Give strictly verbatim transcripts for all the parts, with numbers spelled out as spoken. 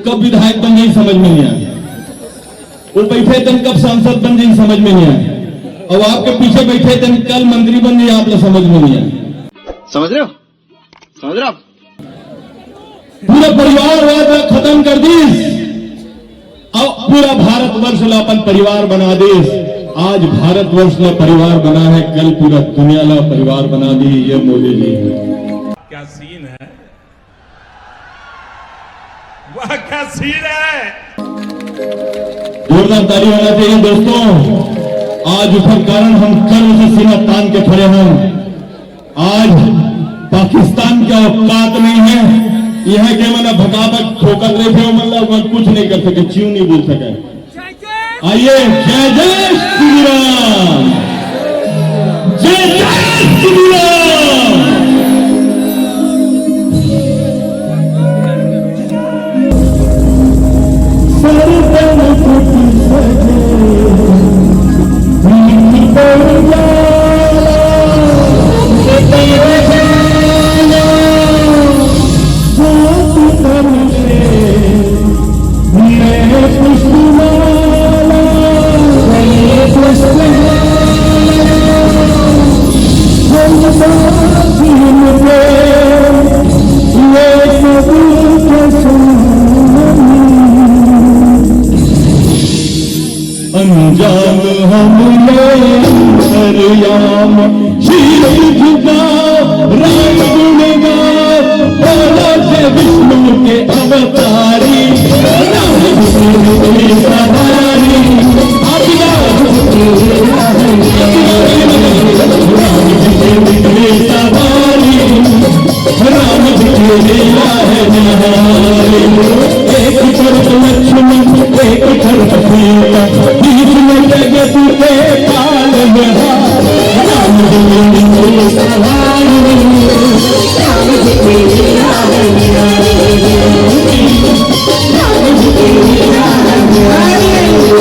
कब विधायक बन जाही, समझ में नहीं आय। वो बैठे तेन कब सांसद बन जाही, समझ में नहीं आय। अउ आपके पीछे बैठे तेन कल मंत्री बन जाही, आप ला समझ में नहीं आय। समझ रहे हो? समझ रहे हो आप? पूरा परिवारवाद ला खत्म कर दिस, अउ पूरा भारतवर्ष ला अपन परिवार बना दिस। आज भारतवर्ष ला परिवार बना है, कल पूरा दुनिया ला परिवार बना दिही ये मोदी जी। क्या सीन है, वाह क्या सीन है। जोरदार ताली होना चाहिए दोस्तों। आज उठन कारण हम गर्व से सीना तान के खड़े हैं। आज पाकिस्तान के औकात नहीं है। यह के मन भकाभक ठोकत रहिथे, मन ला मन कुछ नहीं कर सके, च्यूं नहीं बोल सके। आइए, जय जय श्री राम, जय जय श्री राम। अंजाम हमले अंतर्याम शीश झुकाओ, राम गुण गाओ, बोलो जय विष्णु के अवतारी। राम जी तेरी सवारी, आप गाओ। राम जी तेरी सवारी, राम जी तेरी लहर न्यारी। एक तरफ लक्ष्मण, एक तरफ सीता, बीच में जगत के पालनहार। राम जी तेरी सवारी, राम जी तेरी लहर न्यारी। राम जी तेरी लहर न्यारी।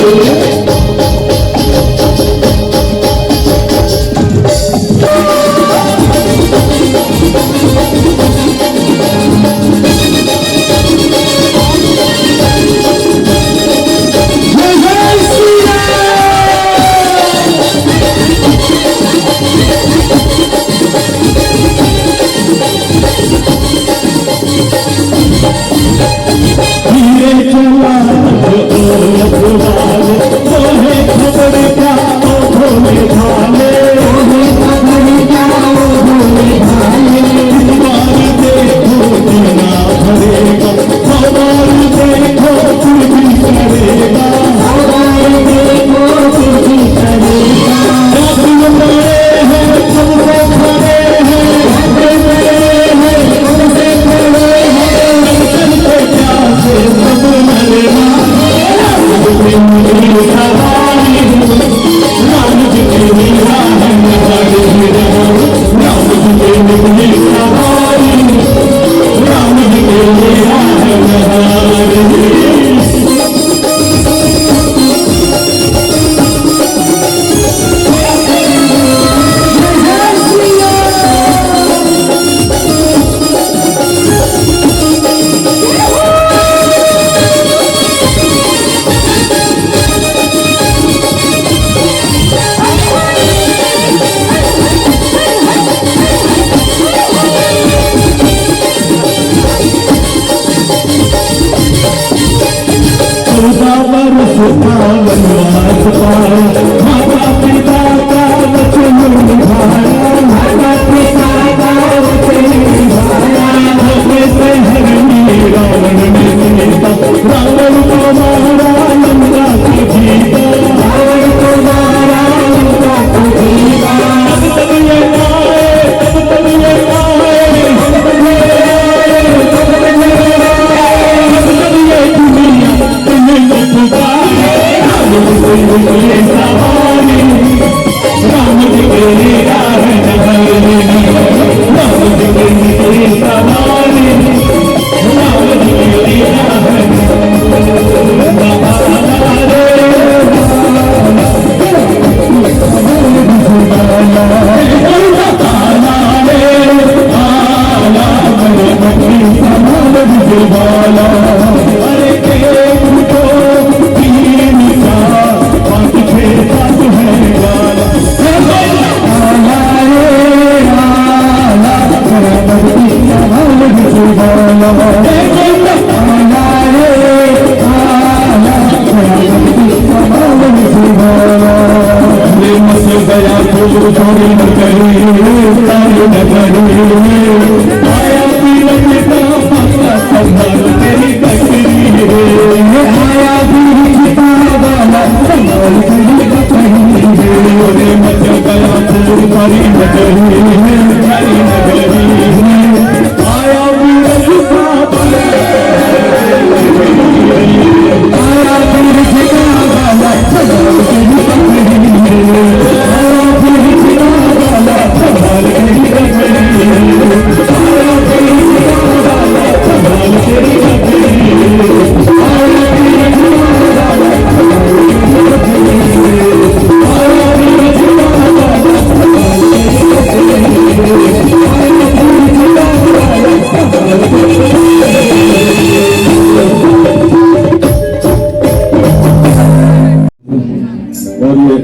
और ये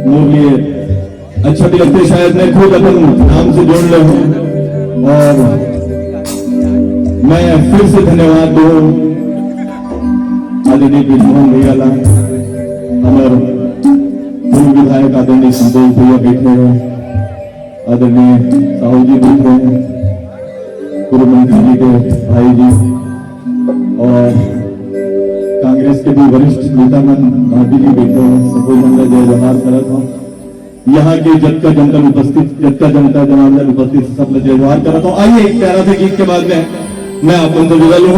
मोर लिए अच्छा भी लगते, शायद मैं खुद अपन नाम से जोड़ ले हूँ। और मैं फिर से धन्यवाद दूँ आदरणीय ब्रजमोहन भैया ला, हमारे पूर्व विधायक आदरणीय संतोष भैया बैठे हैं, आदरणीय साहू जी बैठे हैं, पूर्व मंत्री जी के भाई जी, और कांग्रेस के भी वरिष्ठ नेता मन, भाभी जी बैठे हैं, सबो मन ला जय जोहार करत हूँ। यहाँ के जतका जनता उपस्थित, जतका जनता जनार्दन उपस्थित, सब ला जय जोहार करत हूँ। आइए, एक प्यारा से गीत के बाद में मैं आप मन से विदा लूँ।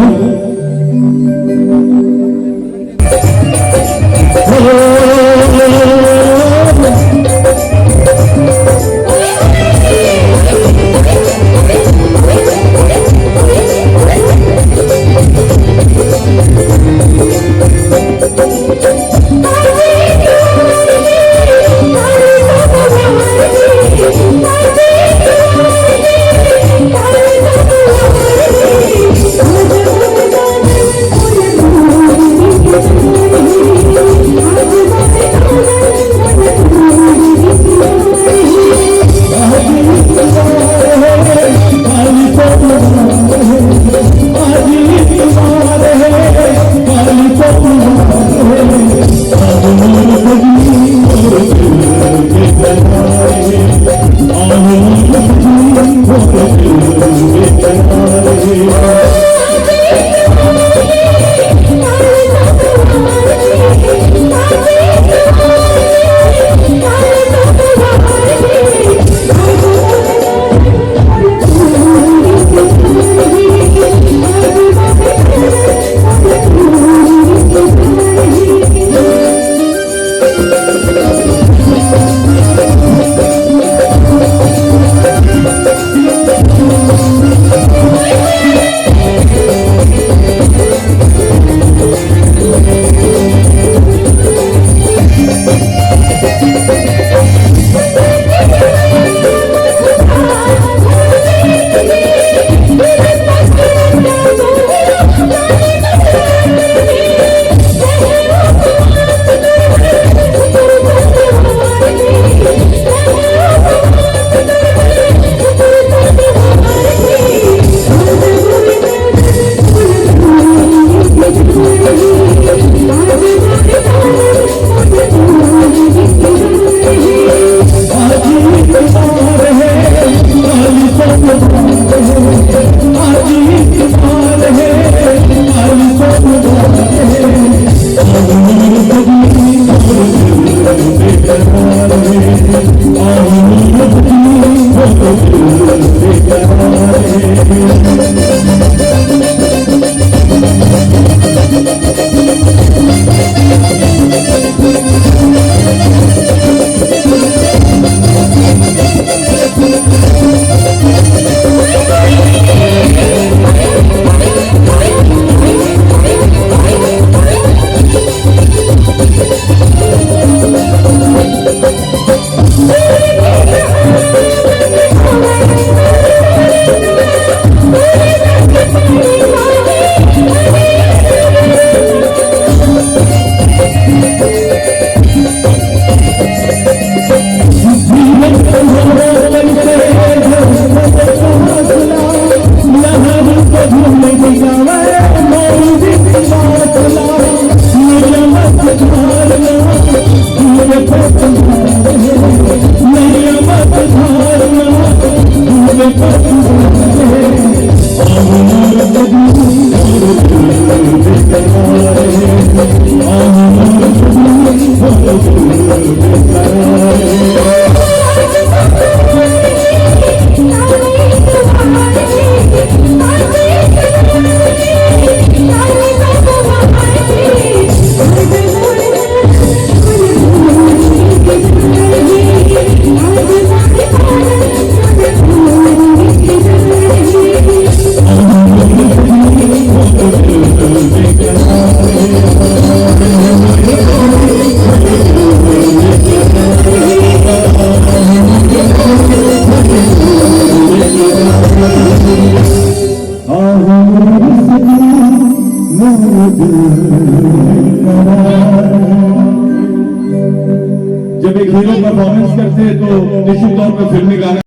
करते हैं तो निश्चित तौर पर फिल्मी गाने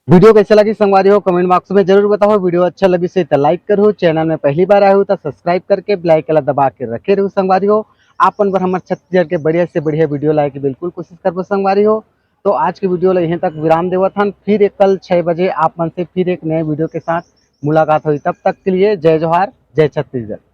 वीडियो कैसे लगी संगवारी हो, कमेंट बॉक्स में जरूर बताओ। वीडियो अच्छा लगी से तो लाइक करो, चैनल में पहली बार आए हो तो सब्सक्राइब करके बेल आइकन ला दबा के रखे रहो संगवारी हो। आप मन बर हमर छत्तीसगढ़ के बढ़िया से बढ़िया वीडियो लाए के बिल्कुल कोशिश करबो संगवारी हो। तो आज के वीडियो ला यहीं तक विराम देवत हन, फिर एक कल छः बजे आप मन से फिर एक नए वीडियो के साथ मुलाकात होई। तब तक के लिए जय जोहार, जय छत्तीसगढ़।